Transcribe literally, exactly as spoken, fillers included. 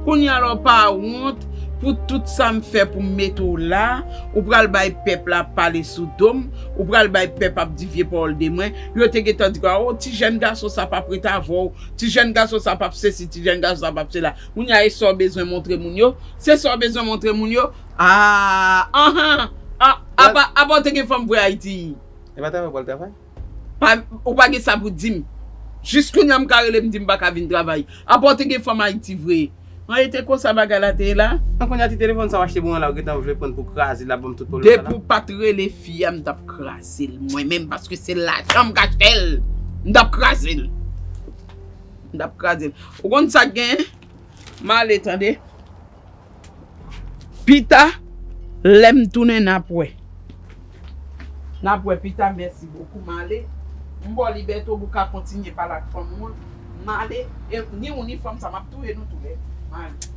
Kounye a la w pa wont pou tout sa m fè pou m mete w la, ou pral bay pèp la ap pale sou do m, ou pral bay pèp ap divye pawòl de mwen, yo te gentan di kwa, o, ti jèn gason sa p ap ret avè w, ti jèn gason sa p ap sesi, ti jèn gason sa p ap sela. Kounye a e sa w bezwen montre moun yo, se sa w bezwen montre moun yo, a, anhan, a, apa, apa w te gen fanm vre Ayiti. E pa travay w pral travay? Pa, ou pa gen sa pou di m. Jis kounye a m ka rele m di m pa ka vin travay. Apa w te gen fanm Ayiti vre. An e te konsa bagay la te ye la. An kounye a ti telefòn sa w achte pou mwen la ou gentan vle pran pou kraze l ap ban m tout pwoblèm sa la. Depi w pa t rele fi a m t ap kraze l mwen menm paske se lajan m k achte l. M t ap kraze l. M t ap kraze l. Ou konn sa k genyen? M ale tande. Pita, lè m tounen n ap wè. N ap wè pita, mèsi bokou, m ale. M ba w libète w pou w ka kontinye pale ak fanm ou an. M ale, e ni ou ni fanm sa m ap touye nou toulède. M ale.